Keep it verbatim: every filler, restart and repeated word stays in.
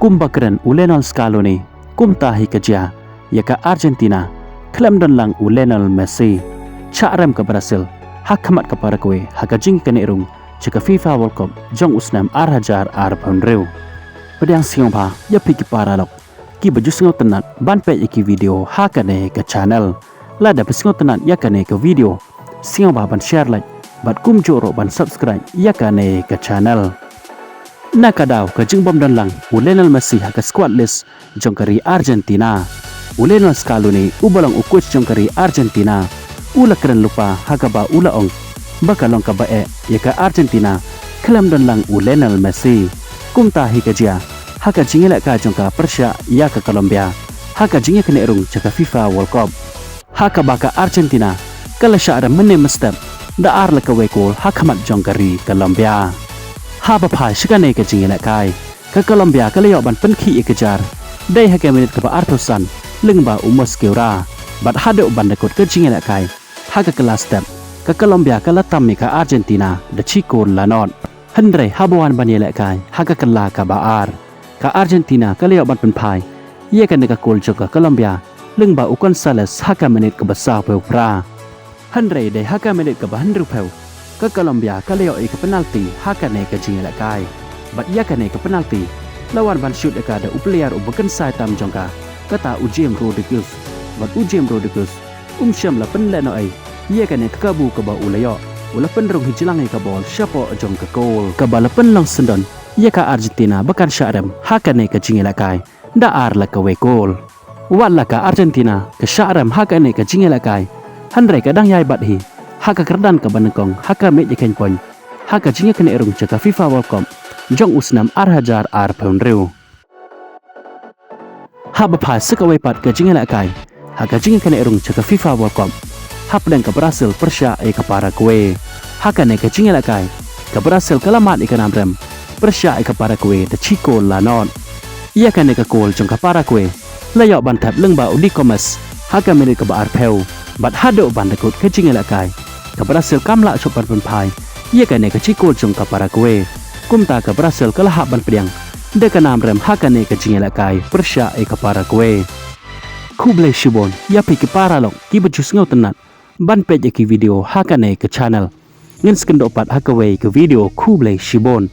Kumba kren u Lionel Scaloni, kumta hi ka jia ïa ka Argentina, khlem don lang u Lionel Messi. Shah rem ka Brazil ha khmat ka Paraguay ha ka jingïakynduh rung sha ka FIFA World Cup jong u snem ar hajar arphew hynriew. Pdiang sngewbha ïa phi ki paralok kiba ju sngewtynnat ban peit ïa ki video ha kane ka channel. Lada phi sngewtynnat ïa kane ka video, sngewbha ban share, like bad kumjuh ruh ban subscribe ïa kane ka channel. Na ka daw ka jingbym don lang u Lionel Messi ha ka squad list jong ka ri Argentina, u Lionel Scaloni uba long u coach jong ka ri Argentina u la kren lypa ha kaba u la ong ba ka long kaba eh ïa ka Argentina khlem don lang u Lionel Messi. Kumta hi ka jia ha ka jingïalehkai jong ka pyrshah ïa ka Colombia ha ka jingïakynduh rung sha ka FIFA World Cup. Ha kaba ka Argentina ka la shah rem mynne mynstep da ar la kawei kol ha khmat jong ka ri Colombia. Haba phai sha kane ka jingïalehkai, ka Colombia ka la ïoh ban pynkhih ïa ka jar dei ha ka minit kaba arphew san lyngba u Mosquera. Bad haduh ban da kut ka jingïalehkai ha ka kylla step, ka Colombia ka la tam ïa ka Argentina da shi kol la nod. Hynrei haba wan ban ïalehkai ha ka kylla kaba ar, ka Argentina ka la ïoh ban pynphai ïa kane ka kol jong ka Colombia lyngba u Gonzalez ha ka minit kaba sawphew phra. Hynrei dei ha ka minit kaba hynriewphew, ka Colombia ka la ïoh ïa ka penalti ha kane ka jingïalehkai. Bad ïa kane ka penalti la wan ban shoot ïa ka da u player uba kynsai tam jong ka, kata u James Rodriguez. Bad u James Rodriguez um shym la pynlehnohei ïa kane ka kabu kaba u la ïoh, u la pynrung hi jlang ïa ka bol shapoh jong ka kol, kaba la pynlong syndon ïa ka Argentina ba kan shah rem ha kane ka jingïalehkai da ar la kawei kol. Wat la ka Argentina ka shah rem ha kane ka jingïalehkai, hynrei ka dang ïai bat hi ha ka kyrdan kaba nyngkong ha ka miej ïakheiñ point ha ka jingïakynduh rung sha ka FIFA World Cup jong u snem ar hajar arphew hynriew. Haba phai sha kawei pat ka jingïalehkai ha ka jingïakynduh rung sha ka FIFA World Cup, hapdeng ka Brazil pyrshah ïa ka Paraguay. Ha kane ka jingïalehkai, ka Brazil ka la mad ïa ka nam rem pyrshah ïa ka Paraguay da shi kol la nod. Ïa kane ka kol jong ka Paraguay la ïoh ban thep lyngba u Di Gomez ha ka minit kaba arphew. Bad haduh ban da kut ka jingïalehkai, ka Brazil kam lah shuh ban pynphai ïa kane ka shi kol jong ka Paraguay. Kumta ka Brazil ka la hap ban pdiang da ka nam rem ha kane ka jingïalehkai pyrshah ïa ka Paraguay. Khublei shibun ïa phi ki paralok kiba ju sngewtynnat ban peit ïa ki video ha kane ka channel. Ngin sa ïakynduh pat ha kawei ka video, khublei shibun.